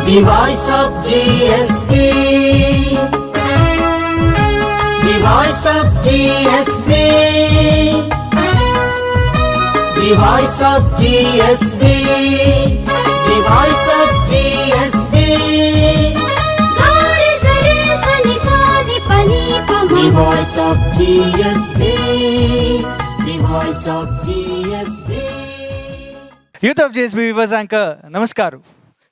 The voice of GSB. The voice of GSB. The voice of GSB. The voice of GSB. गा रे स रे स नि सा नि प नि प म. The voice of GSB. The voice of GSB. Youth of GSB viewers नमस्कार.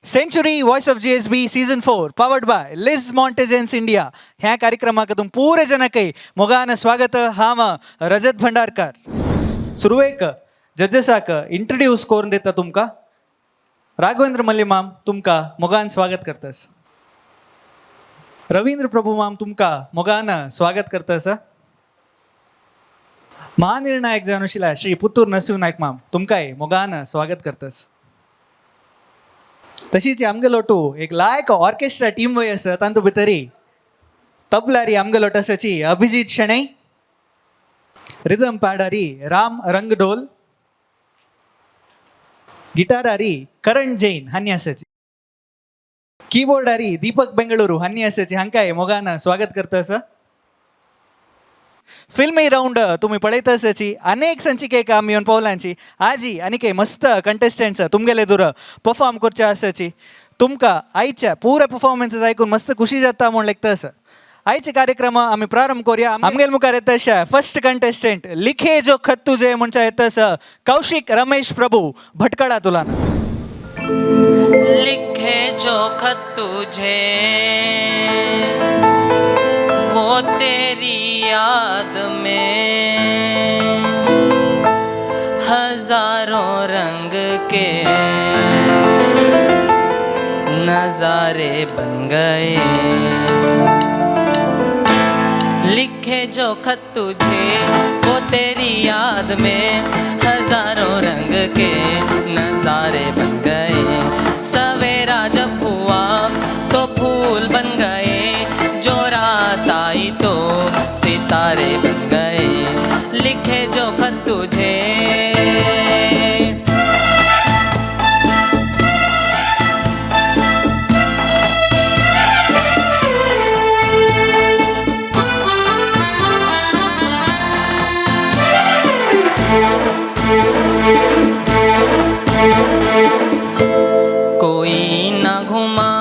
Century voice of GSB season 4 powered by Liz Mortgages India ह्या कार्यक्रमाक तुम पुरे जनकै मोगान स्वागत. हांव रजत भंडारकर. सुरवेक जजेसाक इंट्रोड्यूस करून दिता तुमकां. राघवेंद्र मल्ली माम, तुमकां मोगान स्वागत करतस. रवींद्र प्रभू माम, तुमकां मोगान स्वागत करतस. महानिर्णायक जावन आशिल्ल्या श्री पुत्तूर नरसिंह नायक माम, तुमकांय मोगान स्वागत करतस. तशीच आमगेलो टू एक लायक ऑर्केस्ट्रा टीम वय आसा. तांतू भितरी तबलारी आमगेलो आसाची अभिजीत शणै, रिदम पॅडारी राम रंगडोल, गिटारारी करण जैन हांणी आसाची, कीबोर्डारी दीपक बेंगळुरू हांणी आसाची. हांकांय मोगान स्वागत करता आसा. फिल्मी राऊंड तुम्ही पळयत आसाची. अनेक संचिकेक आमी येवन पावलांची. आजी आनी मस्त कंटेस्टंट्स तुमगेले दूर परफॉर्म करचे आसाची. तुमकां आयच्या पुरे परफॉर्मन्सेस आयकून मस्त खुशी जाता म्हूण लेखता आसा. आयचे कार्यक्रम आमी प्रारंभ करूया. आमगेल मुखार येता अशा फर्स्ट कंटेस्टंट, लिखे जो खत तुझे म्हणच्या येता आसा कौशिक रमेश प्रभू, भटकळा तुला. लिखे जो खत तुझे वो तेरी याद में हजारों रंग के नजारे बन गए. लिखे जो खत तुझे वो तेरी याद में हजारों रंग के नजारे बन गए. सवेरा जब हुआ तो फूल बन गए, जो रात आई तो सितारे बन गए. लिखे जो खत तुझे. कोई ना घुमा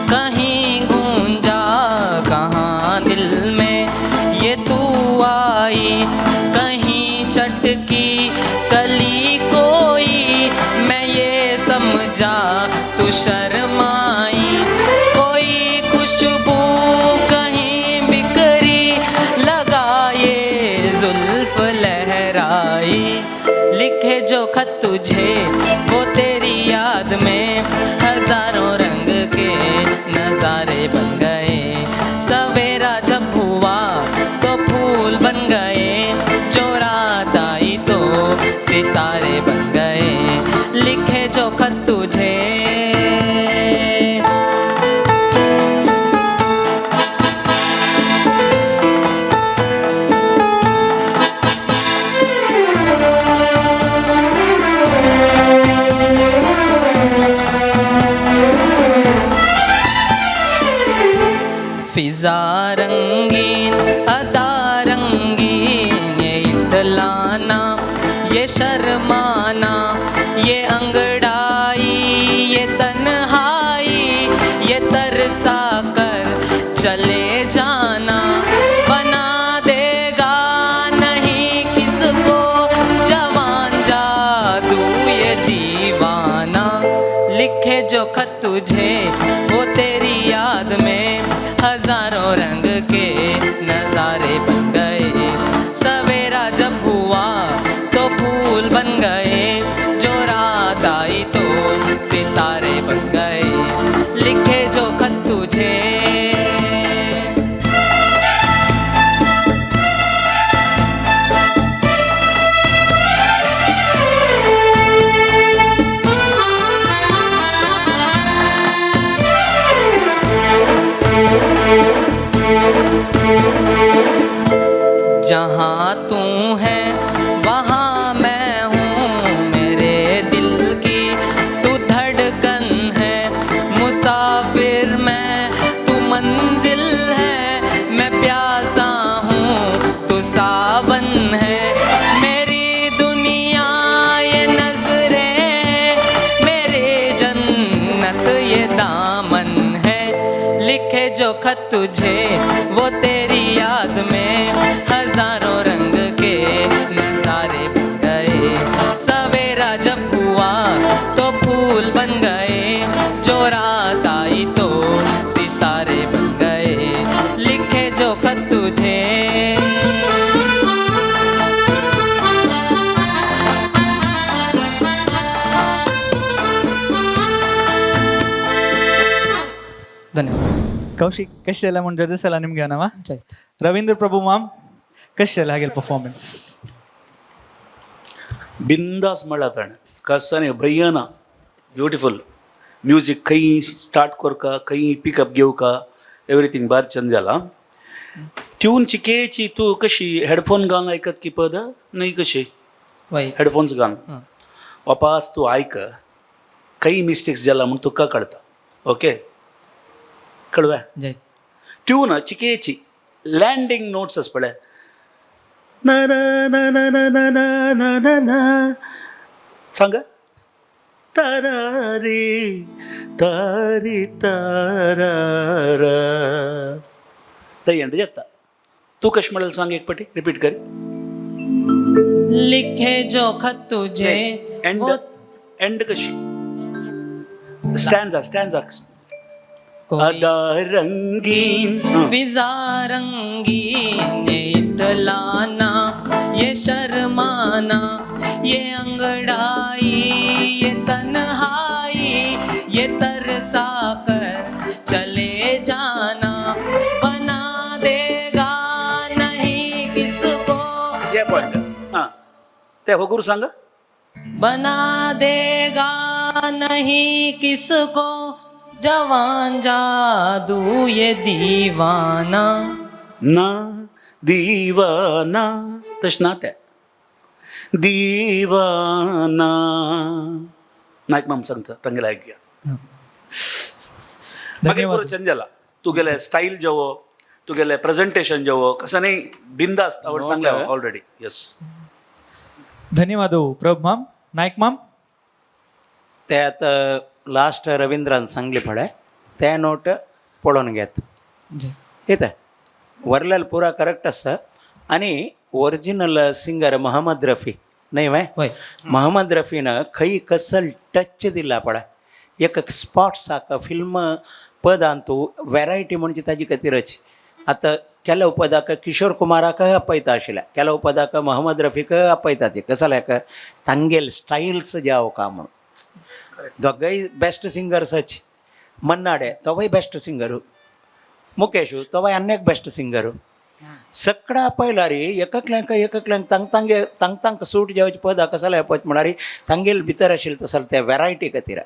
कहीं गूंजा कहाँ दिल में ये तू आई, कहीं चटकी कली कोई, मैं ये समझा तू शर्माई. कोई खुशबू कहीं बिखरी लगा ये जुल्फ लहराई. लिखे जो खत तुझे वो तेरी याद में हजारों रंग के नजारे बन गए. सवेरा जब हुआ तो फूल बन गए, जो रात आई तो सितारे बन गए. लिखे जो खत तुझे. फिजा रंगीन, अदा रंगीन, ये इतलाना, ये शर्माना, ये अंगड़ाई, ये तन्हाई, ये तरसा कर चले जाना. बना देगा नहीं किसको जवान जादू ये दीवाना. लिखे जो खत तुझे वो तेरी याद में हजारों रंग के नजारे बन गए. सवेरा जब हुआ तो फूल बन गए, जो रात आई तो सितारे बन गए. लिखे जो खत तुझे. जहाँ तू है वहाँ मैं हूँ, मेरे दिल की तू धड़कन है. खत तुझे वो तेरी याद में हजारों रंग के नजारे बन गए। सवेरा जब हुआ तो फूल बन गए, जो रात आई तो सितारे बन गए। लिखे जो खत तुझे। धन्यवाद. ಕೌಶಿಕ್, ಕಷ್ಟ ಎಲ್ಲ ಮುಂದೆ ಜಡ್ಜಸ್ ಎಲ್ಲ ನಿಮ್ಗೆ ನಾವ ರವೀಂದ್ರ ಪ್ರಭು ಮಾಮ್, ಕಷ್ಟ ಎಲ್ಲ ಹಾಗೆ ಪರ್ಫಾರ್ಮೆನ್ಸ್? ಬಿಂದಾಸ್ ಮಾಡತ್ತಾನೆ ಕಸನೆ ಭಯ್ಯನ. ಬ್ಯೂಟಿಫುಲ್ म्युझिक खंय स्टार्ट करका, खंय पिकअप घेवका, एवरीथींग बार चंद जाला. ट्यून चिकेची तूं कशी हेडफोन घालून आयकत की पद न्हय कशी? वय. हेडफोन्स घालून वापास तूं आयक, खंय मिस्टेक्स जाला म्हूण तुका कळटा. ओके, कळ्ळें? जय. ट्यून चिकेची लँडींग नोट्स आस पळय, ना ना ना ना ना ना ना ना ना ना, सांग, तारा रे तारी तारा ते एंड जाता. तूं कशें म्हणलें सांग, एक पाटी रिपीट कर. लिखे जो खत तुझे एंड वो एंड कशी स्टँजा, स्टँजा. कोई अदा रंगीन, हं. फिजा रंगीन, ये इतलाना, ये शर्माना, ये अंगड़ाई, ये तन्हाई, ये तरसा कर चले जाना, बना देगा नहीं किसको. हे पॉइंट हां, ते होगूर सांग. बना देगा नहीं किसको जवान जादू ये दीवाना. ना दीवाना तशें ना, ते दीवाना. नायक माम सांगता, तांगेले आयकुया मागीर. धन्यवाद. पुरो चेंज जाला तुगेले स्टाईल जेवो, तुगेले प्रेझेंटेशन जेवो, कसं नाही बिंदास्त आवड चांगलं ऑलरेडी. येस. धन्यवाद हो, प्रभ माम. नायक माम. ते आतां लास्ट रविंद्रान सांगली पळय ते नोट पळोवन घेत येता वरलेल पुरा करेक्ट आसा. आनी ओरिजिनल सिंगर मोहम्मद रफी न्हय व्हय? वय. मोहम्मद रफीन खंय कसल टच दिला पळय, एक स्पॉट्साक फिल्म पदान तूं वेरायटी म्हणजे ताजी खातीरच. आतां ಕೆಲವು पदाक किशोर कुमाराक आपयता आशिल्ले, ಕೆಲವು पदाक मोहम्मद रफीक आपयता. ते कसल्याक तांगेल स्टायल्स जावं का म्हणून. दोगय बेस्ट सिंगर्सच. मन्नाडे तोवय बेस्ट सिंगर, मुकेश तोवय आन्यक बेस्ट सिंगर. सगळा पळयल्यार एककल्यांक एककल्यांक तांग तांगे तांग तांकां सूट जावचे पदां कसले पद म्हळ्यार तांगेल भितर आशिल्लें तसलें ते वेरायटी खातीर.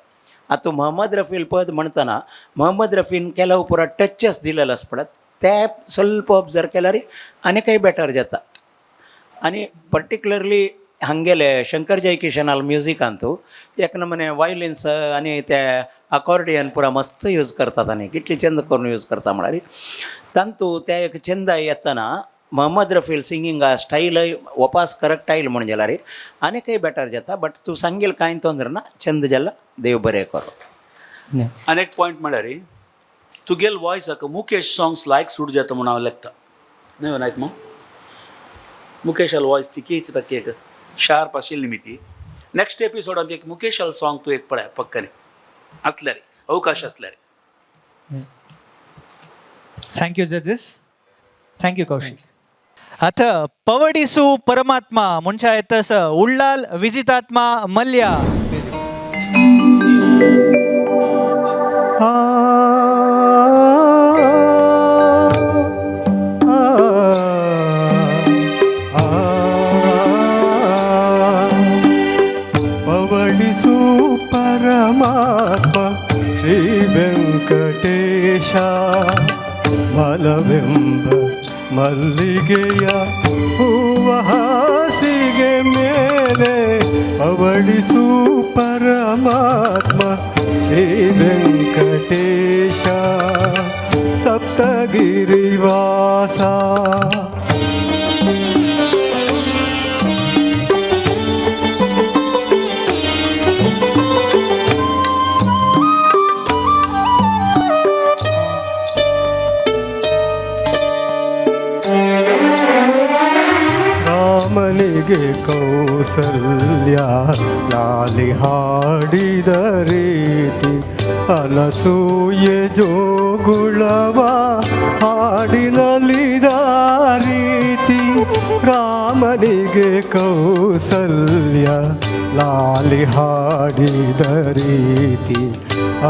आतां मोहम्मद रफील पद म्हणटना मोहम्मद रफीन ಕೆಲವು ಪೂರ टचस दिलेलो आसा पळय, ते ಸ್ವಲ್ಪ ऑब्जर्व केल्यार आनीकय बेटर जाता. आनी पर्टिक्युलरली हांगेले शंकर जयकिशनाल म्युजिकांतू एक नमुने वायलिन्स आनी ते अकॉर्डियन पुरा मस्त यूज करतात आनी कितली चंद करून यूज करता म्हळ्यार तांतू त्या एक चंद येतना मोहम्मद रफील सिंगिंगा स्टायलय वपास करेक्ट आयल म्हण जाल्यार आनीकय बेटर जाता. बट तूं सांगील कांय तोंदर ना, चंद जाला, देव बरें करूं. आनी एक पॉयंट म्हळ्यार तुगेल वॉयसाक मुकेश सॉंग्स लायक सूट जाता म्हणून हांव लेखता न्हय नायक मग. मुकेशाल वॉयस तिकीच ताकी एक शार्प आशिल्ली न्ही ती. नेक्स्ट एपिसोडांत एक मुकेशाल सॉंग तूं एक पळय पक्कानी आसल्यार, अवकाश आसल्यार. Thank you जजेस, thank you Kaushik. आता पवडिसू परमात्मा ಮುಂಚೆ तस उल्लाल विजितात्मा मल्ल्या. ಪವಡಿಸು ಪರಮಾತ್ಮ ಶ್ರೀ ವೆಂಕಟೇಶ, ಮಲವೆಂಬ ಮಲ್ಲಿಗೆಯ ಹೂವ ಹಾಸಿಗೆ ಮೇಲೆ ಪವಡಿಸು ಪರಮಾತ್ಮ ಶ್ರೀ ವೆಂಕಟೇಶ, ಸಪ್ತಗಿರಿವಾಸ. ರೀತಿ, ಅನಸೂಯೆ ಜೋಗುಳವ ಹಾಡಿನಲಿದ ರೀತಿ, ರಾಮನಿಗೆ ಕೌಸಲ್ಯ ಲಾಲಿ ಹಾಡಿದ ರೀತಿ,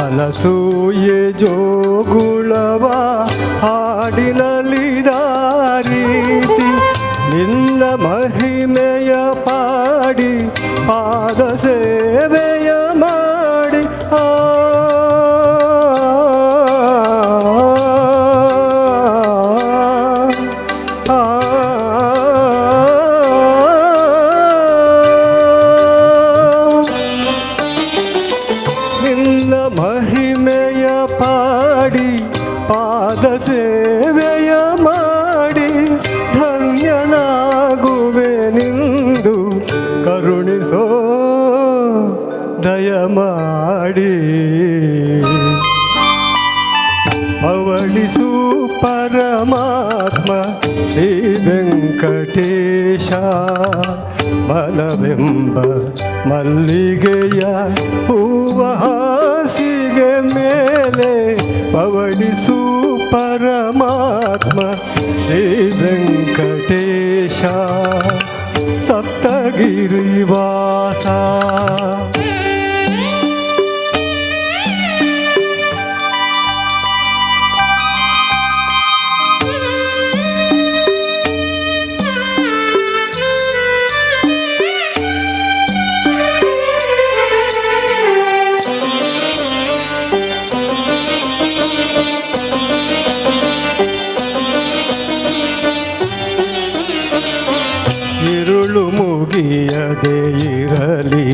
ಅನಸೂಯೆ ಜೋಗುಳವ ಹಾಡಿನಲಿದ ರೀತಿ, ನಿನ್ನ ಮಹಿಮೆಯ ಪಾಡಿ ಪಾದ ಸೇವೆಯ ಮಾಡಿ ಆ ಆ, ನಿನ್ನ ಮಹಿಮೆಯ ಪಾಡಿ ಪಾದ ಸೇವೆಯ ಮಾಡಿ ಧನ್ಯನಾಗುವೆ ನಿಂದು ಕರುಣಿಸೋ ದಯ ಮಾಡಿ. ಅವಳಿಸು ಪರಮಾತ್ಮ ಶ್ರೀ ವೆಂಕಟೇಶ, ಮನವೆಂಬ ಮಲ್ಲಿಗೆಯ ಹೂವ ಹಾಸಿಗೆ ಮೇಲೆ ಪವಡಿಸು ಪರಮಾತ್ಮ ಶ್ರೀ ವೆಂಕಟೇಶ, ಸಪ್ತಗಿರಿವಾಸ. ಇರುಳು ಮುಗಿಯದೇ ಇರಲಿ,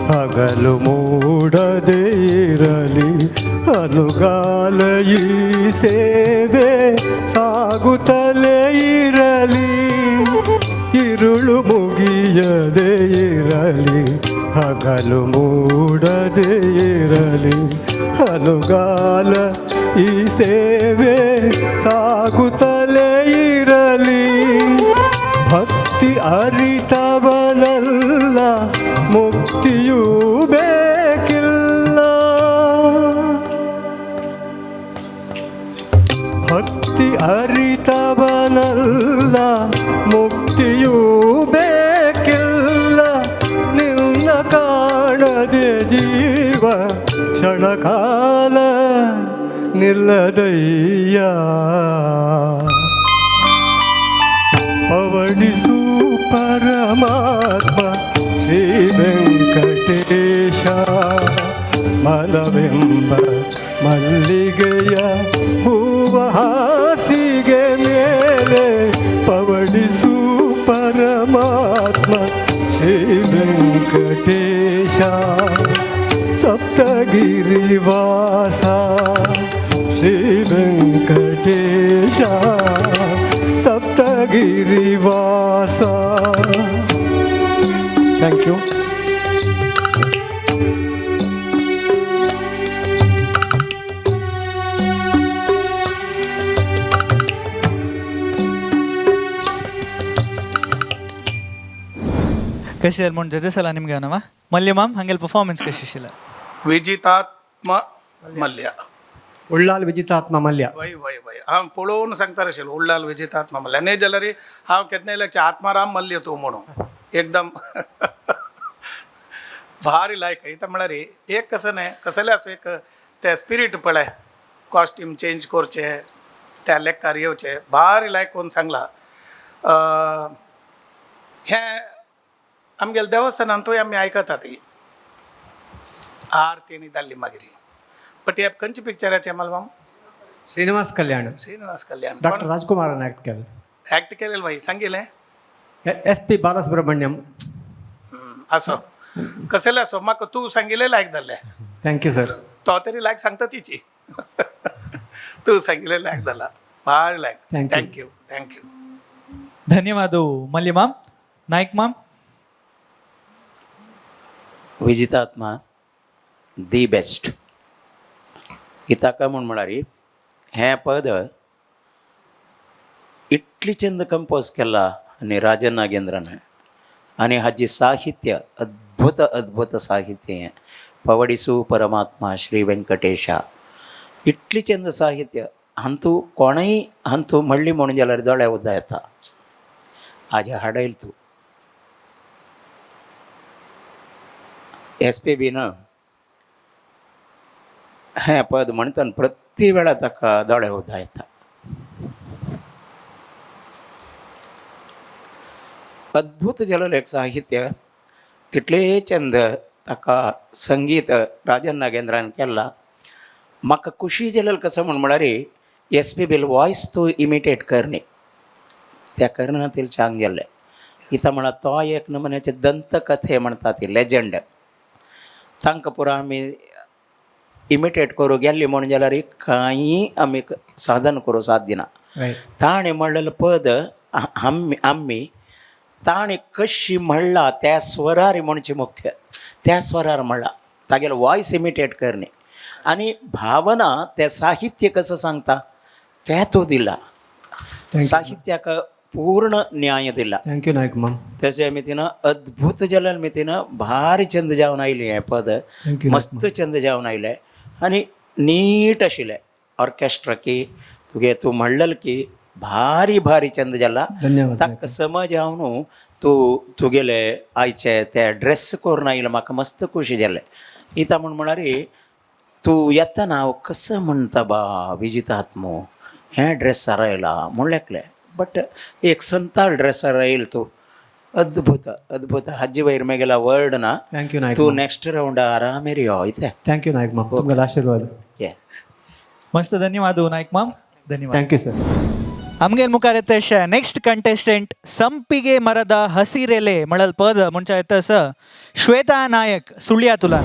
ಹಗಲು ಮೂಡದೇ ಇರಲಿ, ಅನುಗಾಲ ಈ ಸೇವೆ ಸಾಗುತ್ತಲೇ ಇರಲಿ. ಇರುಳು ಮುಗಿಯದೇ ಇರಲಿ, ಹಗಲು ಮೂಡದೇ ಇರಲಿ, ಅನುಗಾಲ ಈ ಸೇವೆ ಸಾಗುತ್ತಲೇ ಇರಲಿ. ಭಕ್ತಿ ಅರಿತವನಲ್ಲ ಮುಕ್ತಿಯೂ ಬೇಕಿಲ್ಲ, ಭಕ್ತಿ ಅರಿತವನಲ್ಲ ಮುಕ್ತಿಯೂ ಬೇಕಿಲ್ಲ, ನಿನ್ನ ಕಾಣದೆ ಜೀವ ಕ್ಷಣಕಾಲ ನಿಲ್ಲದಯ್ಯ. ಪವಡಿಸು ಪರಮಾತ್ಮ ಶ್ರೀ ವೆಂಕಟೇಶ, ಮನವೆಂಬ ಮಲ್ಲಿಗೆಯ ಹೂವ ಹಾಸಿಗೆ ಮೇಲೆ ಪವಡಿಸು ಪರಮಾತ್ಮ ಶ್ರೀ ವೆಂಕಟೇಶ, ಸಪ್ತಗಿರಿವಾಸ ಶ್ರೀ ವೆಂಕಟೇಶ, ಸಪ್ತಗಿರಿವಾಸ. Thank you. ಕಶಿ ಮುಂಡ್ ಜಡ್ಜಸ್ ಅಲ್ಲ ನಿಮಗೆ ನವ ಮಲ್ಯ ಮಾಮ್ ಹಂಗೆಲ್ಲ ಪರ್ಫಾರ್ಮೆನ್ಸ್ ಕಶಿಶಿಲ್ಲ. ವಿಜಿತಾತ್ಮ ಮಲ್ಯ. ಉಳ್ಳಾಲ್ ವಿಜಿತಾತ್ಮ ಮಲ್ಯ. वय वय वय, हांव पळोवन सांगता आशिल्लो उल्लाल विजितात्मा मल्य. न्ही जाल्यार हांव केन्नाय लक्ष आत्माराम मल्य तूं म्हणून एकदम भारी लायक. इतां म्हळ्यार एक कसं न्हय कसलें आसूं एक ते स्पिरीट पळय, कॉस्ट्यूम चेंज करचें त्या लेक्कार येवचें, भारी लायक करून सांगलां. हें आमगेल्या देवस्थानांतूय आमी आयकतात ती आरती आनी जाल्ली मागीर. बट ह्या खंयच्या पिक्चराचें मलबाम? श्रीनिवास कल्याण. श्रीनिवास कल्याण. डॉक्टर राजकुमारान ॲक्ट केलं. ॲक्ट केलेलं भाई सांगितलें. S P Balasubrahmanyam. असो कसले असो म्हाका तूं सांगिल्लें लायक जाल्लें. Thank you sir. तो तरी लायक सांगता तिची, तूं सांगिल्लें लायक जाला, भारी लायक. Thank you. Thank you thank you. ಧನ್ಯವಾದ Mallya ma'am. Naik ma'am. Vijitatma the best. कित्याक म्हूण म्हळ्यार हें पद इतली चंद कंपोज केला आनी राजन नागेंद्रान, आनी हाजी साहित्य अद्भुत अद्भुत साहित्य हें. ಪವಡಿಸು ಪರಮಾತ್ಮ ಶ್ರೀ ವೆಂಕಟೇಶ इतली चंद साहित्य हांतू कोणूय हांतू म्हणली म्हणून जाल्यार दोळे उद्दा येता आजे हाडयल तूं एस पी बीन हें पद म्हणटना प्रति वेळा ताका दोळे उद्दा येता. अद्भुत जालेलें एक साहित्य तितलें चंद ताका संगीत राजन नागेंद्रान केलां. म्हाका खुशी जालें कसो म्हण म्हळ्यार एस पी बील वॉयस तूं इमिटेट करणी त्या करणातील चांग गेल्लें कित्याक म्हळ्यार तो एक नमुन्याचे दंतकथे म्हणटा ती लेजंड तांकां पुरो आमी इमिटेट करूं गेल्ली म्हणून जाल्यार कांय आमी साधन करूं साध्य ना. ताणें म्हणलेलें पद आमी आमी ताणें कशी म्हणलां त्या स्वरार म्हणचे मुख्य त्या स्वरार म्हणलां तागेलो वॉयस इमिटेट करणे आनी भावना तें साहित्य कसं सांगता तें तूं दिला साहित्याक पूर्ण न्याय दिला. Thank you Naik माम. तशें मितीन अद्भुत जाल्यार मितीन भारी चंद जावन आयलें हें पद मस्त चंद जावन आयलें आनी नीट आशिल्लें ऑर्केस्ट्रा की तुगे तूं म्हणलें की भारी भारी चंद जाला. धन्यवाद. ताका समज हांव तूं तुगेले आयचे ते ड्रेस करून आयले म्हाका मस्त खुशी जालें. इता म्हण म्हळ्यार तूं येतना हांव कसो म्हणटा बा विजितात्मो हें ड्रेसार आयला म्हूण लेखलें बट एक संताळ ड्रेसार आयल तूं अद्भुत अद्भुत. हाजे वयर मेगेला वर्ड ना. Thank you Naik. तूं नेक्स्ट रावंडा आरामेर यो इतलें. Thank you Naik माम, तुमगेलो आशीर्वाद. येस. मस्त धन्यवाद नायक माम. धन्यवाद. Thank you sir. आमगेल मुखार येतशे नेक्स्ट कंटेस्टंट संपिगे ಮರದ ಹಸಿರೆಲೆ ಮಳಲ್ ಪದ ಮುಂಚೆ येतस ಶ್ವೇತಾ ನಾಯಕ್ ಸುಳ್ಯ ತುಲಾ.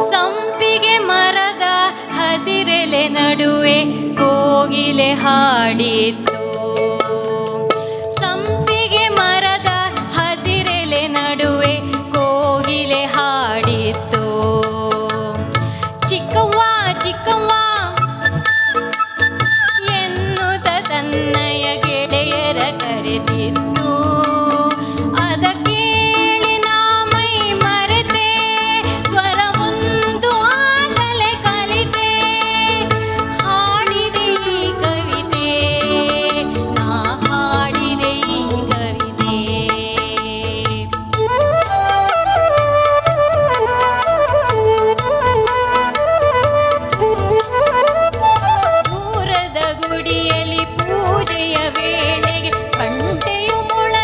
ಸಂಪಿಗೆ ಮರದ ಹಸಿರೆಲೆ ನಡುವೆ ಕೋಗಿಲೆ ಹಾಡಿತ್ತು. ಸಂಪಿಗೆ ಮರದ ಹಸಿರೆಲೆ ನಡುವೆ ಕೋಗಿಲೆ ಹಾಡಿತ್ತು. ಚಿಕ್ಕವ್ವ ಚಿಕ್ಕವ್ವ ಎನ್ನುತ್ತ ತನ್ನಯ ಗೆಳೆಯರ ಕರೆದಿತ್ತು. ಅದ ಕೇಳಿ ನಾ ಮೈ ಮರೆತೆ, ಸ್ವರವೊಂದು ಆಗಲೇ ಕಲಿತೆ. ಹಾಡಿದೆ ಈ ಕವಿತೆ, ನಾ ಹಾಡಿದೆ ಈ ಕವಿತೆ. ದೂರದ ಗುಡಿಯಲ್ಲಿ ಪೂಜೆಯ ವೇಳೆಗೆ ಗಂಟೆಯು ಮೊಳಗಿತು.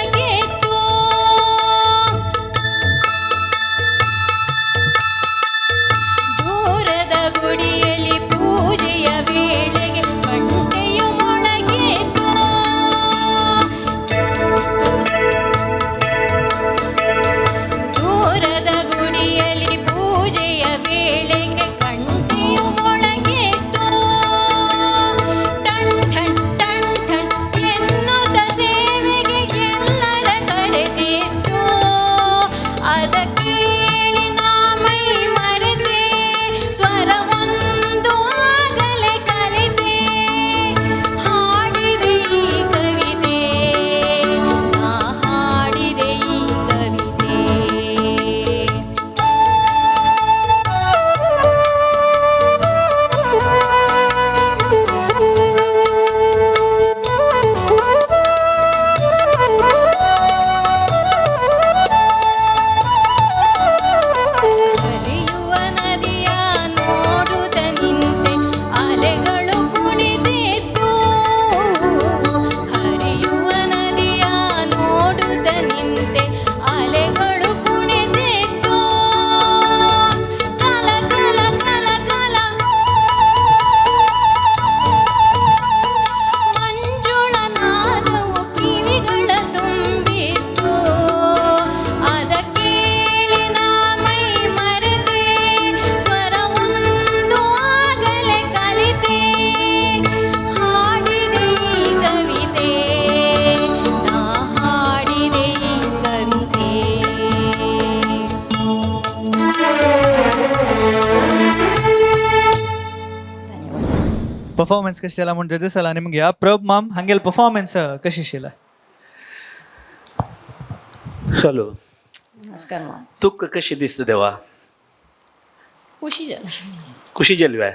परफॉर्मन्स कशी जाला म्हूण जजेस आनी मुगया प्रभ माम हांगेल परफॉर्मन्स कशी आशिल्ला? हॅलो. नमस्कार माम. तुका कशी दिसता देवा? खुशी जाली. खुशी जाली बाय.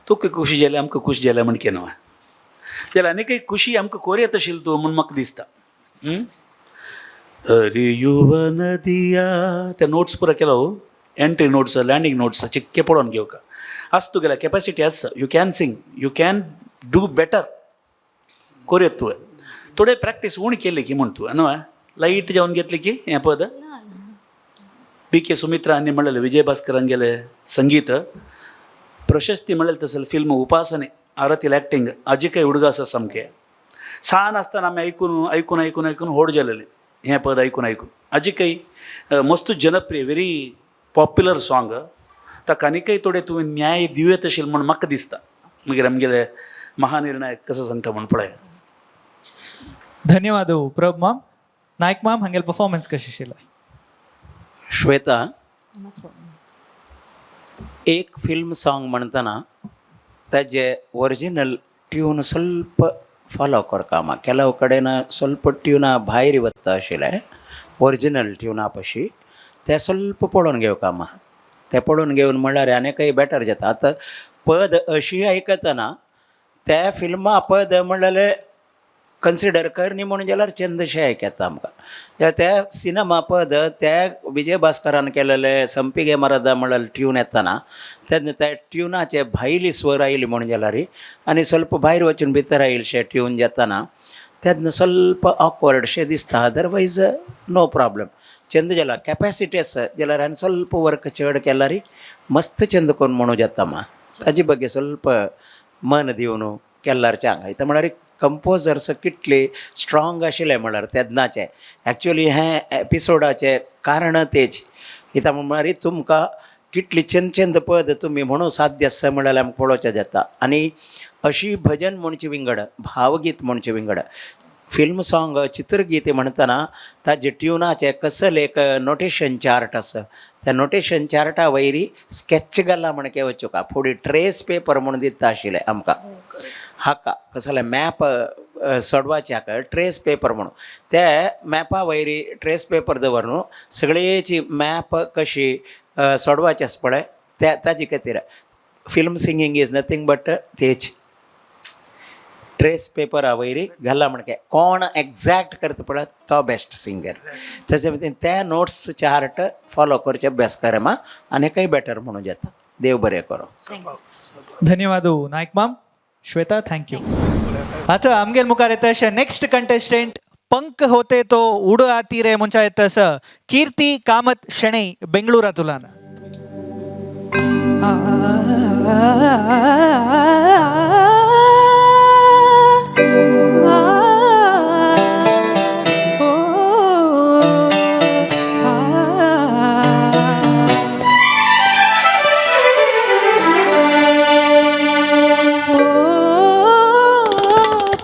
तुका खुशी जाली, आमकां खुशी जाल्या म्हण केन्ना जाल्यार आनीकय खुशी आमकां कोरयत आशिल्ली तूं म्हूण म्हाका दिसता. अरे युवन दिया त्या नोट्स पुरा केलो हो. एंट्री नोट्स, लँडींग नोट्स चिक्के पळोवन घेवका आस. तुगेल्या कॅपॅसिटी आसा. You can sing, you can do better. कोरयत तुवें थोडे प्रॅक्टीस उणी केली की म्हूण तूं न्हू लायट जावन घेतली की हें पद बी के सुमित्रा आनी म्हणलें विजय भास्करान संगीत प्रशस्ती म्हणलें तसं फिल्म उपासने आरतील ॲक्टिंग आजिकय हुडग आसा सामकें. सान आसतना आमी आयकून आयकून आयकून आयकून व्हड जालेलें. हें पद आयकून आयकून आजिकय मस्त जनप्रिय, व्हेरी पॉप्युलर सॉंग. ताका आनीकय थोडें तुवें न्याय दिवं आशिल्लें म्हूण म्हाका दिसता. मागीर आमगेले महानिर्णायक कसो सांगता म्हूण पळय. धन्यवाद हो, प्रभ माम. नायक माम, हांगेल परफॉर्मन्स कशी आशिल्ला? श्वेता, एक फिल्म सॉंग म्हणतना ताजे ओरिजिनल ट्यून ಸ್ವಲ್ಪ फॉलो करता. आमा ಕೆಲವು कडेन ಸ್ವಲ್ಪ ट्युना भायर वता आशिल्लें ओरिजिनल ट्युना पशी. ते ಸ್ವಲ್ಪ पळोवन घेवका आमा. ते पळोवन घेवन म्हणल्यार आनीकय बेटर जाता. आतां पद अशी आयकतना त्या फिल्मा पद म्हणलेलें कन्सिडर कर न्ही म्हणून जाल्यार चंदशें आयकता आमकां. त्या त्या सिनेमा पद त्या विजय भास्करान केलेले संपिगे मरदा म्हणलेले ट्यून येतना तेन्ना त्या ट्युनाचे भायली स्वर आयली म्हणून जाल्यार आनी ಸ್ವಲ್ಪ भायर वचून भितर आयिल्ले ट्यून जातना तेन्ना ಸ್ವಲ್ಪ ऑकवर्डशें दिसता. Otherwise no problem. चंद जाला, कॅपॅसिटी आसा जाल्यार आनी ಸ್ವಲ್ಪ वर्क चड केल्यार मस्त चंद करून म्हणूं जाता मा. ताजे ಬಗ್ಗೆ ಸ್ವಲ್ಪ मन दिवन केल्यार चांग. इतां म्हळ्यार कंपोजर्स कितले स्ट्रॉंग आशिल्ले म्हळ्यार तेन्नाचे. एक्चुअली हें एपिसोडाचें कारण तेच. कित्याक म्हळ्यार तुमकां कितली चंद चंद पद तुमी म्हणूं साध्य आसा म्हळ्यार आमकां पळोवचें जाता. आनी अशी भजन म्हणचे विंगड, भावगीत म्हणचे विंगड, फिल्म सॉंग चित्रगीत म्हणटना ताजे ट्युनाचें कसल एक नोटेशन चार्ट आसा. त्या नोटेशन चार्टा वयरी स्कॅच घाला म्हण वचूका फुडें ट्रेस पेपर म्हूण दिता आशिल्ले आमकां. हाका कसले मॅप सोडवाचे हाका ट्रेस पेपर म्हणून ते मॅपा वयरी ट्रेस पेपर दवर न्हू सगळेची मॅप कशी सोडवाची आसा पळय त्या ताजे खातीर. Film singing is nothing but तेच ट्रेस पेपरा वयरी घाला म्हणके कोण एग्जॅक्ट करता पळय तो बेस्ट सिंगर. ताजे खातीर ते नोट्स चार्ट फॉलो करचे अभ्यास कर मा आनीकय बेटर म्हणूं जाता. देव बरें करूं. धन्यवाद हो, नायक माम. Shweta, thank you. आता आमगेल मुखार येता अशें नेक्स्ट कंटेस्टंट, पंख होते तो उड आती रे मुंचा येता असं कीर्ती कामत शणै, बेंगळुरातुलान.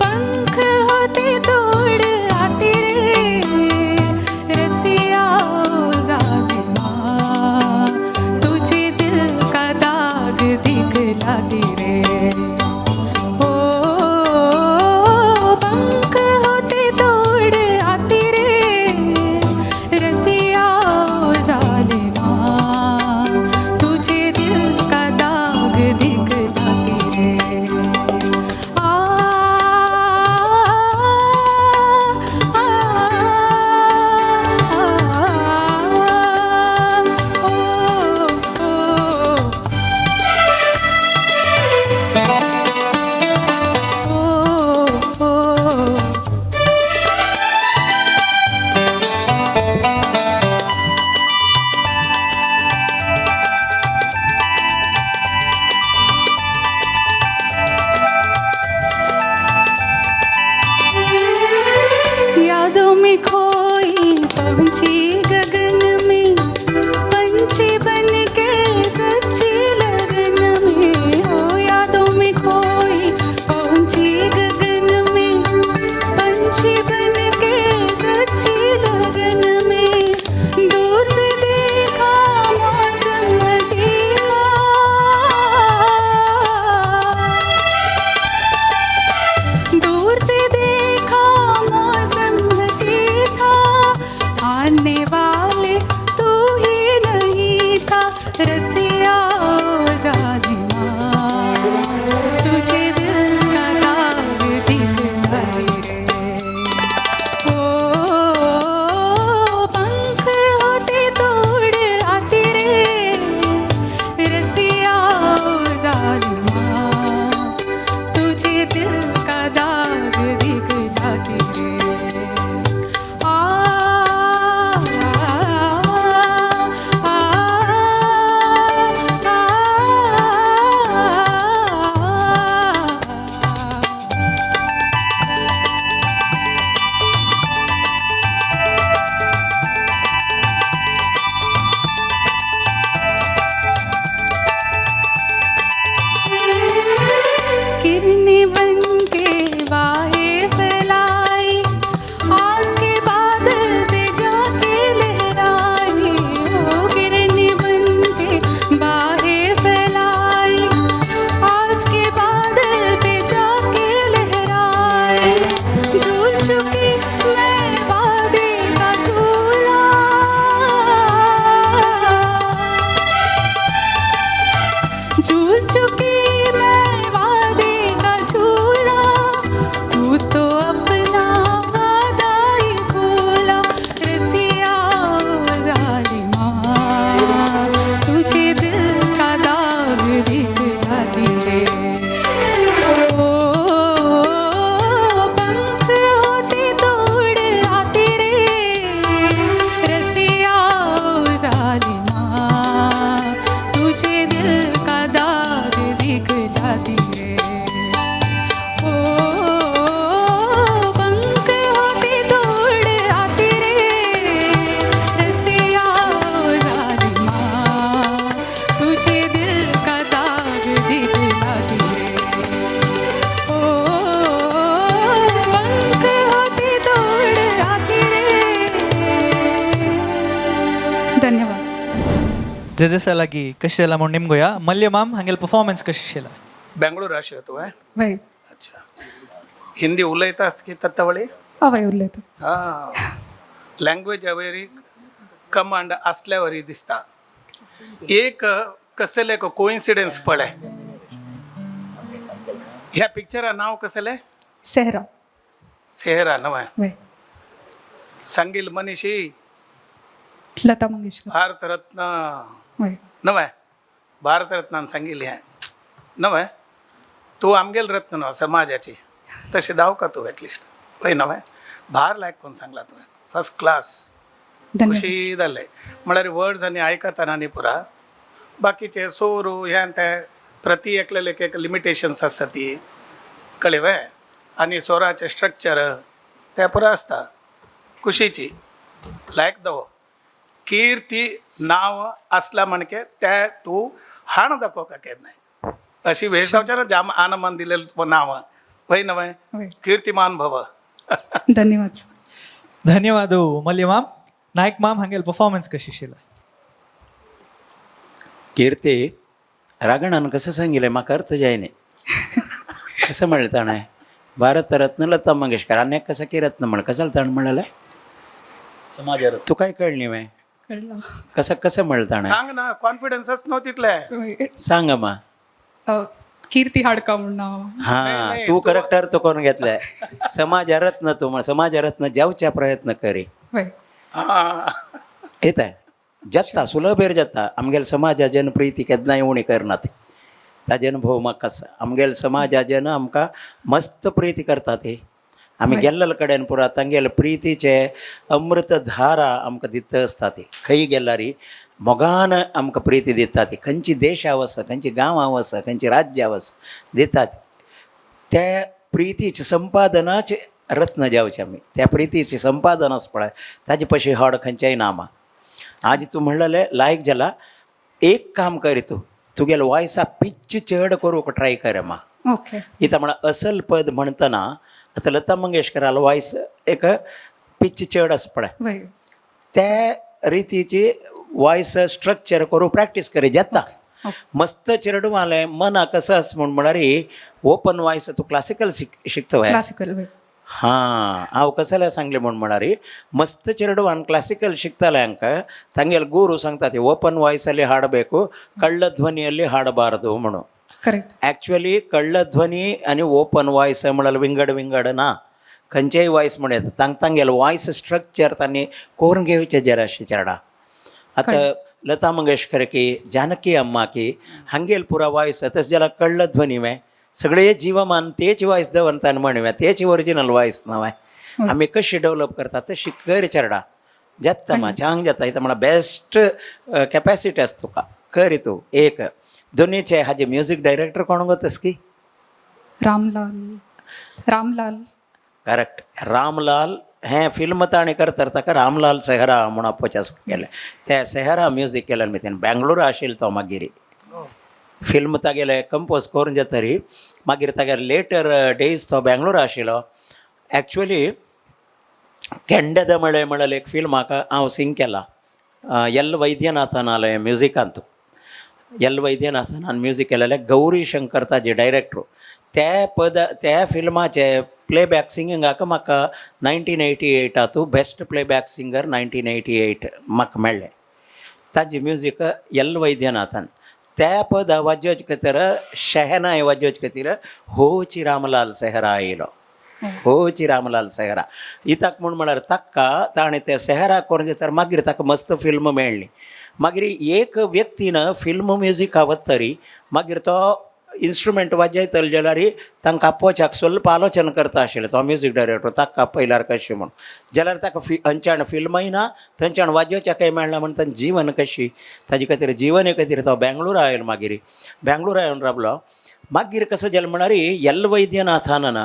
पंख होते तो उड़ आती रे रसिया, जालिमा, तुझे दिल का दाग दिखलाती रे. धन्यवाद. जजेसा लागी कशें जाला म्हूण निमगोया. मल्य माम, हांगेले परफॉर्मन्स कशें आशिल्लें? बेंगळूर आशिल्लो तुवें? वय. अच्छा, हिंदी उलयता आसता की तत्तावळी? हय, उलयता. हां, लँग्वेज अवेरी कमांड असल्या वरी दिसता. एक कसले कोइन्सिडन्स पळय, ह्या पिक्चरा नाव कसले? सेहरा. सेहरा नव्हे? वय. सांगील मनीषी? लता मंगेशकर. भारतरत्न. वय. नव्हे, भारतरत्नान सांगिल्लें हें नव्हे. तूं आमगेल रत्न न्हू समाजाची, तशें दाव का तूं एटलिस्ट. वय नव्हे, भार लायक कोण सांगला तुवें, फर्स्ट क्लास. धन्यवाद. खुशी जालें म्हळ्यार वर्ड्स आनी आयकतना न्ही पुरा. बाकीचे सोरू हें तें प्रति एकल्याक एक लिमिटेशन्स आसता ती कळ्ळें वे, आनी स्वराचें स्ट्रक्चर तें पुरा आसता. खुशीची लायक दवो कीर्ती नांव आसला म्हणके ते तूं हाण दाखोवपाक केन्नाय अशी वेश जावचें ना. जाम आनमान दिलेलें नांव वय नव्हे? वय. कीर्तिमान भव. धन्यवाद सर. धन्यवाद मल्य माम. नायक माम, हांगेले परफॉर्मन्स कशी आशिल्लें? कीर्ती, रागणान कसं सांगितलं म्हाका अर्थ जायने. कसं म्हणलं ताणें? भारतरत्न लता मंगेशकर आनी कसं की रत्न म्हण कसं ताणें म्हणलें? समाज. तू काय कळली वे? कळलं. कसं कसं म्हणलं ताणें? सांग ना, कॉन्फिडन्सच न्हू तितलें. वय. सांग मा. कीर्ती हाडका म्हूण नांव. हा, तू करेक्ट अर्थ करून घेतलाय. समाजरत्न तू म्हण, समाजरत्न जावच्या प्रयत्न करी. वय. हां. येत आहे जाता सुलभेर जाता. आमगेल समाजा प्रिती केन्नाय उणी करनात. ताजे अनुभव म्हाका आसा. आमगेल समाजाजन आमकां मस्त प्रिती करतात. ते आमी गेल्ले कडेन पुरा तांगेले प्रितीचे अमृतधारा आमकां दित आसता. ती खंय गेल्यार मोगान आमकां प्रिती दिता. ती खंयची देशा वस, खंयची गांवां वस, खंयची राज्यां वस, दितात. त्या प्रितीचे संपादनाचे रत्न जावचे आमी. त्या प्रितीचे संपादन आसा पळय, ताजे पशी हाड खंयच्याय नामा. आज तूं म्हणलेलें लायक जाला. एक काम कर, तूं तुगेले वॉयसा पिच चड करूंक ट्राय कर मा. ओके. इथं म्हणा असल पद म्हणतना आतां लता मंगेशकरालो वॉयस एक पिच चड आसा पळय, वय. त्या रितीची वॉयस स्ट्रक्चर करूं प्रॅक्टीस करी जाता. मस्त चेरडूं मना कसं आसा म्हूण म्हळ्यार ओपन वॉयस. तूं क्लासिकल शिकता वय? क्लासिकल, वय. हां, हांव कसले सांगलें म्हूण म्हळ्यार मस्त चेरडूवान क्लासिकल शिकताले हांकां तांगेले गुरू सांगता ते ओपन वॉयसಲ್ಲಿ ಹಾಡಬೇಕು, ಕಳ್ಳ ಧ್ವನಿಯಲ್ಲಿ ಹಾಡಬಾರದು म्हणून. करेक्ट. ॲक्च्युअली कळ्ळ ध्वनी आनी ओपन वॉयस म्हळ्यार विंगड विंगड ना. खंयचेय वॉयस म्हण येता. तांक तांगेले वॉयस स्ट्रक्चर तांणी करून घेवचें जराशें चेरडा. आतां लता मंगेशकर की जानकी अम्मा की हांगेल पुरा वॉयस तशें जाल्यार कळ्ळ ध्वनी वे सगळे जीवमान तेच वॉयस दवरता म्हणवे तेच ओरिजिनल वॉयस नवे. आमी कशी डेवलप करता तशी कर चेरडा, जाता मा, चांग जाता. इथं म्हणा बेस्ट कॅपॅसिटी आसा तुका, कर तूं. एक दोनीचे हाजे म्युजीक डायरेक्टर कोण गो तसकी? रामलाल, रामलाल. करेक्ट, रामलाल. हें फिल्म ताणें करता ताका रामलाल सेहरा म्हूण आपोवचें केलें. ते सेहरा म्युजीक केलें न्ही तेणें. बेंगलोर आशिल्लो तो. मागीर फिल्म तागेलें कंपोज करून जातरी मागीर तागेले लेटर डेज तो बेंगलोर आशिल्लो. एक्चुअली केंडद मळे म्हणलें एक फिल्म म्हाका हांव सिंग केला. एल वैद्यनाथनालें म्युजिकांतू, एल वैद्यनाथनान म्युजीक केलेलें, गौरी शंकर ताजे डायरेक्टर. त्या पद त्या फिल्माचे प्लेबॅक सिंगिंगाक म्हाका 1988 आतू बेस्ट प्लेबॅक सिंगर 1988 म्हाका मेळ्ळें. ताजें म्युजीक एल वैद्यनाथन. त्या पद वाजोवचे खातीर, शेहनाय वाजोवचे खातीर होची रामलाल सेहरा आयलो. होची रामलाल सेहरा इताक म्हूण म्हळ्यार ताका ताणें ते सेहरा करून तर मागीर ताका मस्त फिल्म मेळ्ळी. मागीर एक व्यक्तीन फिल्म म्युजिका वतरी मागीर तो इन्स्ट्रुमेंट वाजयतलो जाल्यार तांकां आपोवच्याक स्वल्प आलोचन करता आशिल्लें. तो म्युजीक डायरेक्टर ताका पयल्यार कशें म्हूण जाल्यार ताका फि खंयच्यान फिल्मय ना, थंयच्यान वाजोवच्याकय मेळना म्हण तांची जीवन कशी ताजे खातीर जीवने खातीर तो बेंगळुरा आयलो. मागीर बेंगळुरा येवन रावलो. मागीर कसं जालें म्हळ्यार एल वैद्यनाथान ना,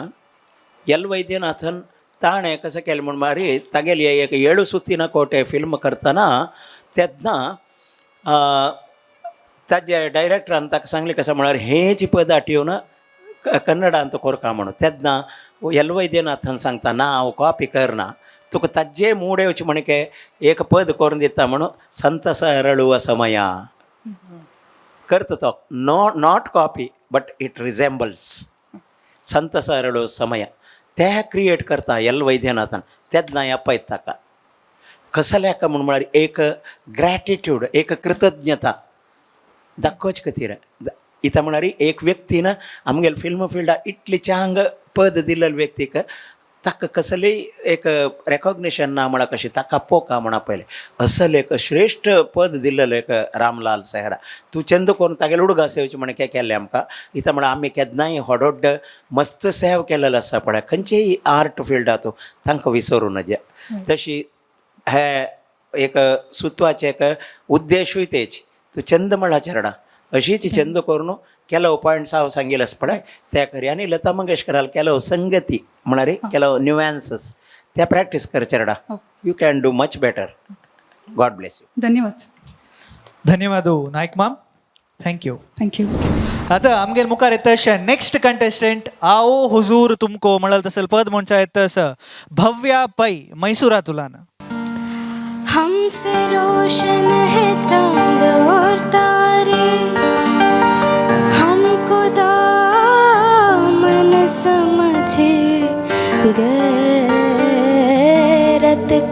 एल वैद्यनाथन ताणें कसं केलें म्हूण मारी तागेली एक ಏಳು ಸುತ್ತಿನ ಕೋಟೆ फिल्म करतना तेन्ना ताजे डायरेक्टरान ताका सांगलें, कसं म्हळ्यार हेच पदां येवन कन्नडांत कोरका म्हणून. तेन्ना एल वैद्यनाथन सांगता, ना, हांव कॉपी करना. तुका ताज्जे मूड येवचे म्हणके एक पद करून दिता म्हणून संतस अरळुव समय करता तो. No, not copy but it resembles Santasa Araluva Samaya ते क्रिएट करता एल वैद्यनाथन तेन्ना अपयत ताका कसल्याक म्हूण म्हळ्यार एक ग्रॅटिट्यूड, एक कृतज्ञता दाखोवचे खातीर. इतां म्हळ्यार एक व्यक्तीन आमगेले फिल्म फिल्डाक इतली चांग पद दिल्ले व्यक्तीक ताका कसलेय एक रेकॉग्निशन ना म्हळ्यार कशें ताका पोका म्हणा पयलें असल एक श्रेश्ठ पद दिल्लेलो एक रामलाल सेहरा. तूं चंद करून तागेले उडगास येवचे म्हण केल्लें आमकां. इतां म्हळ्यार आमी केन्नाय होडोड्ड मस्त सेव केलेलो आसा पळय खंयचेय आर्ट फिल्डांत तांकां विसरूं नजे. तशी हे एक सुत्वाचें एक उद्देशूय तेच. तूं चंद म्हळ्यार चेरडा अशीच चंद करून ಕೆಲವು ಪಾಯಿಂಟ್ಸ್ हांव सांगिल्ले आसा पळय त्या करी. आनी लता मंगेशकराल ಕೆಲವು संगती म्हळ्यार ಕೆಲವು न्युएन्सस त्या प्रॅक्टीस कर चेरडा. You can do much better. God bless you. धन्यवाद. धन्यवाद नायक माम, thank you. Thank you. आता आमगेल मुखार येत नेक्स्ट कंटेस्टंट आओ हुजूर तुमको म्हणल तसल पद म्हणच्या येत भव्या पै मैसुरातुलान. हमसे रोशन है चांद और तारे, हमको दामन समझे गैरत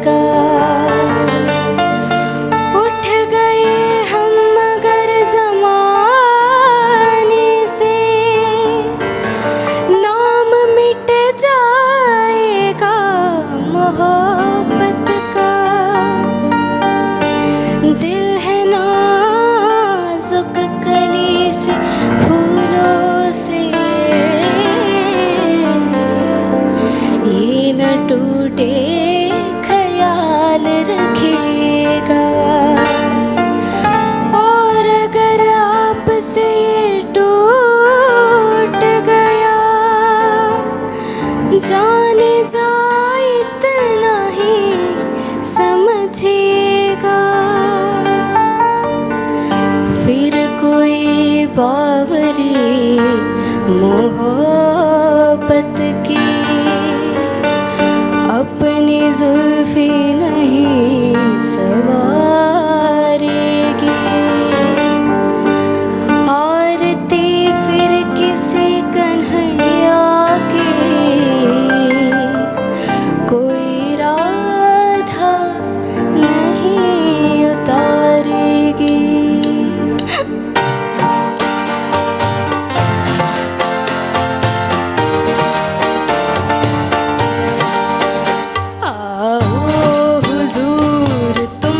का। उठ गए हम मगर जमाने से, नाम मिट जाएगा मोहब्बत का। दिल है नाजुक कली से फूलों से, ये न टूटे ख्याल रखिएगा। और अगर आपसे ये टूट गया, जाने जा इतना ही समझिएगा। फिर कोई बावरी मोहब्बत की अपनी जुल्फी नहीं सवारेगी। आरती फिर किसी कन्हैया की, कोई राधा नहीं उतारेगी। आओ हुजूर तुम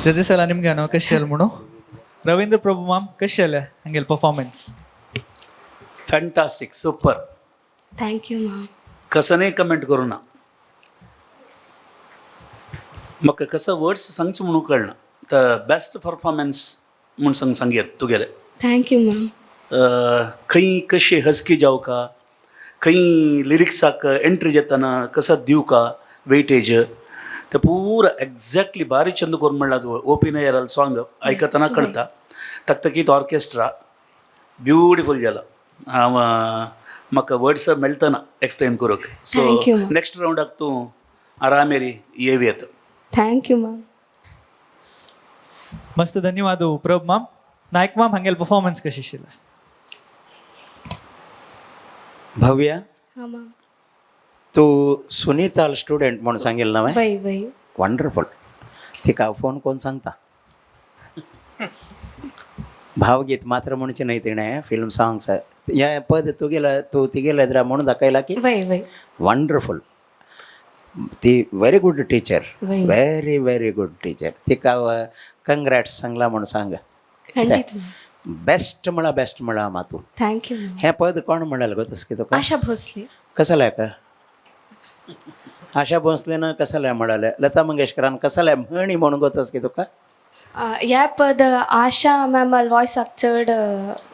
जजेस निमगे न्हू कशें जालें म्हणून. रवींद्र प्रभू माम, कशें जालें हांगेलें performance? Fantastic, super. Thank you ma'am. कसनय comment करूं ना, म्हाका कसो वर्ड्स सांगचे म्हणून कळना. तर बेस्ट परफॉर्मन्स म्हूण सांग सांगयत तुगेलें. Thank you ma'am. खंय कशी हस्की जावका, खंय लिरिक्साक एंट्री जातना कसो दिवका वेटेज, ते पुरा एग्जॅक्टली भारी चंद करून म्हणला तुवें. ओपी नय्यर सॉंग आयकतना कळटा. तकतकीत ऑर्केस्ट्रा ब्युटिफूल जाला. हांव म्हाका वर्ड्स मेळटना एक्सप्लेन करूंक. So Thank you, ma'am. Next रावंडाक तूं आरामेरी येवयेत. Thank you ma'am. मस्त धन्यवाद प्रभ माम. नायक माम, हांगेलें परफॉर्मन्स कशें आशिल्लें? भव्या, हां मॅम. तूं सुनीताल स्टुडंट म्हूण सांगिल्लें ना हांवें? वय वय. वंडरफूल. तिका हांव फोन करून सांगता. भावगीत मात्र म्हणचें न्हय तिणें, फिल्म सॉंग्स हें पद तुगेलें, तूं तिगेलें येद्रा म्हणून दाखयलां की वय वय. वंडरफूल. ती व्हेरी गुड टिचर. वय. Very very good teacher. तिका कंग्रॅट्स सांगला म्हूण सांग. खंडीत मॅम. बेस्ट म्हळा, बेस्ट म्हळा मा तूं. Thank you ma'am. हें पद कोण म्हणलें गो तसकें तुका? आशा भोसले. कसलें का आशा भोसलेन कसलें म्हळें? लता मंगेशकरान कसलें म्हणी म्हणून गो तसकें तुका? ह्या पद आशा मॅमाल वॉयसाक चड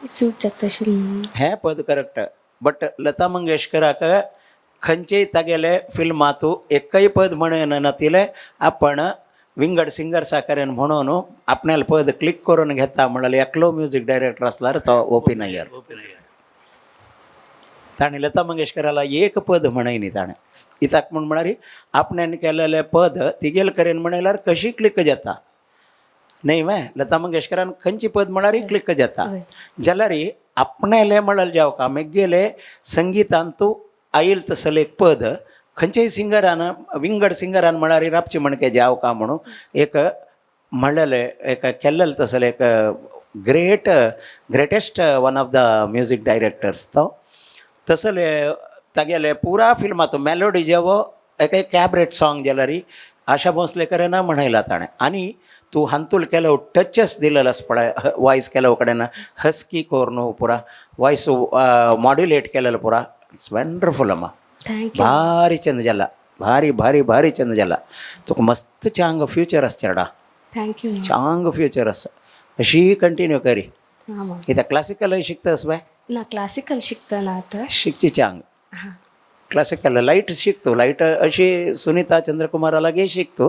सूट जाता आशिल्लें. हें पद करेक्ट, बट लता मंगेशकराक खंयचेय तागेले फिल्मांतू एकय पद म्हणनातिलें आपण विंगड सिंगर्सा कडेन म्हणून आपणालें पद क्लिक करून घेता म्हणल्यार एकलो म्युजीक डायरेक्टर आसल्यार तो ओपी नय्यर. ओपी नय्यर. ताणें लता मंगेशकराला एक पद म्हणयनी ताणें. कित्याक म्हूण म्हळ्यार आपण्यान केलेलें पद तिगेल करेन म्हणल्यार कशी क्लिक जाता न्हय वे. लता मंगेशकरान खंयची पद म्हळ्यार क्लिक जाता. जाल्यार आपणालें म्हळ्यार जावका मेगेले संगितान तूं आयल तसलें एक पद खंयच्याय सिंगरान, विंगड सिंगरान म्हळ्यार राबचें म्हणके जावका म्हणून एक म्हणलेलें एक केल्लेलें तसलें एक great greatest one of the music directors तो. तसले तागेले पुरा फिल्माचो मेलोडी जेवो एक कॅबरेट सॉंग जाल्यार आशा भोसले कडेन म्हणयला ताणें. आनी तूं हांतूल केलो टचस दिलेलो आसा पळय, वॉयस केलो कडेन हस्की करून पुरा वॉयस मॉड्युलेट केलेलो पुरा, it's wonderful अम्मा. Thank you. भारी चंद जाला, भारी भारी भारी चंद जाला. तुका मस्त चांग फ्युचर आसा चेडा. Thank you ma'am. चांग फ्युचर आसा, अशी कंटिन्यू करी. हां मॅम. कित्याक क्लासिकलय शिकता बाय? ना, क्लासिकल शिकतना आतां. शिकची चांग क्लासिकल लायट शिकतो, लायट अशी सुनीता चंद्रकुमारा लागीं शिकतो,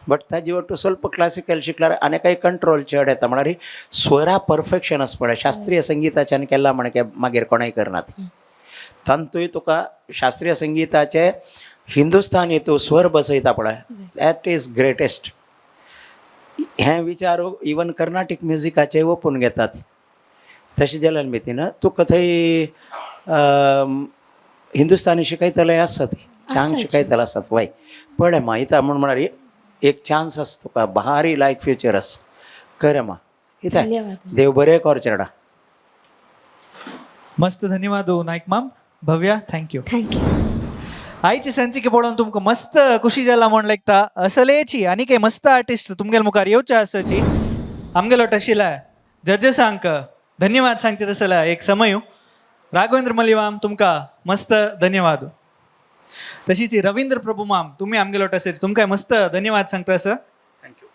बट ताजे वट्टू ಸ್ವಲ್ಪ क्लासिकल शिकल्यार आनी काही कंट्रोल चड येता. म्हळ्यार स्वरा परफेक्शन आसा पळय शास्त्रीय संगिताच्यान केला म्हणके मागीर कोणूय करनात. तांतूय तुका शास्त्रीय संगिताचे हिंदुस्थानी तूं स्वर बसयता पळय, that is greatest. हे विचार इवन कर्नाटीक म्युजिकाचे ओपून घेतात. तशें जाल्यान भितीन तुका थंय हिंदुस्थानी शिकयतले आसत, चांग शिकयतले आसत. वय पळय मा इता म्हूण म्हळ्यार एक चान्स आसा तुका, भारी लायक फ्युचर आसा. कर मा इता. धन्यवाद. देव बरें कर चेडा. मस्त धन्यवाद नायक माम. Bhavya, thank you. Thank you. आयची संचिके पळोवन तुमकां मस्त खुशी जाला म्हण लेगता. असलेची आनी काही मस्त आर्टिस्ट तुमगेले मुखार येवचे आसची. आमगेलो टशिला जजेसांक धन्यवाद सांगचे तसला एक समय. राघवेंद्र मलिवाम, तुमकां मस्त धन्यवाद. तशीच रवींद्र प्रभू माम, तुम्ही आमगेलो टसेच तुमकां मस्त धन्यवाद सांगता असं. Thank you.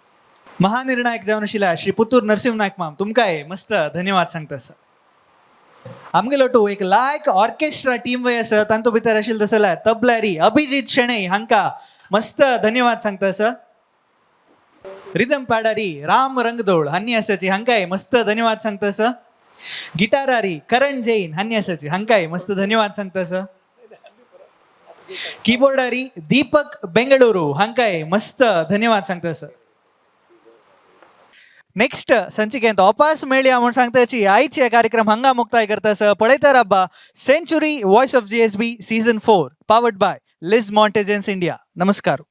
महानिर्णायक जावन आशिल्ल्या श्री पुतूर नरसिंह नायक माम, तुमकांय मस्त धन्यवाद सांगता आसा. आमगेलो टू एक लायक ऑर्केस्ट्रा टीम वय आसा, तांतू भितर आशिल्लो तसो तबलारी अभिजीत शेणै हांकां मस्त धन्यवाद सांगता आसा. रिदम पाडारी राम रंगदोळ हांनी आसाची, हांकांय मस्त धन्यवाद सांगता आसा. गिटारारी करण जैन हांनी आसाची, हांकांय मस्त धन्यवाद सांगता आसा. कीबोर्डारी दीपक बेंगळुरू हांकांय मस्त धन्यवाद सांगता आसा. नेक्स्ट संचिकेंत ऑपास मेळया म्हूण सांगताची आयचे कार्यक्रम हांगा मुक्ताय करता सर. पळयता राबा Century Voice of GSB season 4, powered by Liz Mortgages India. नमस्कार.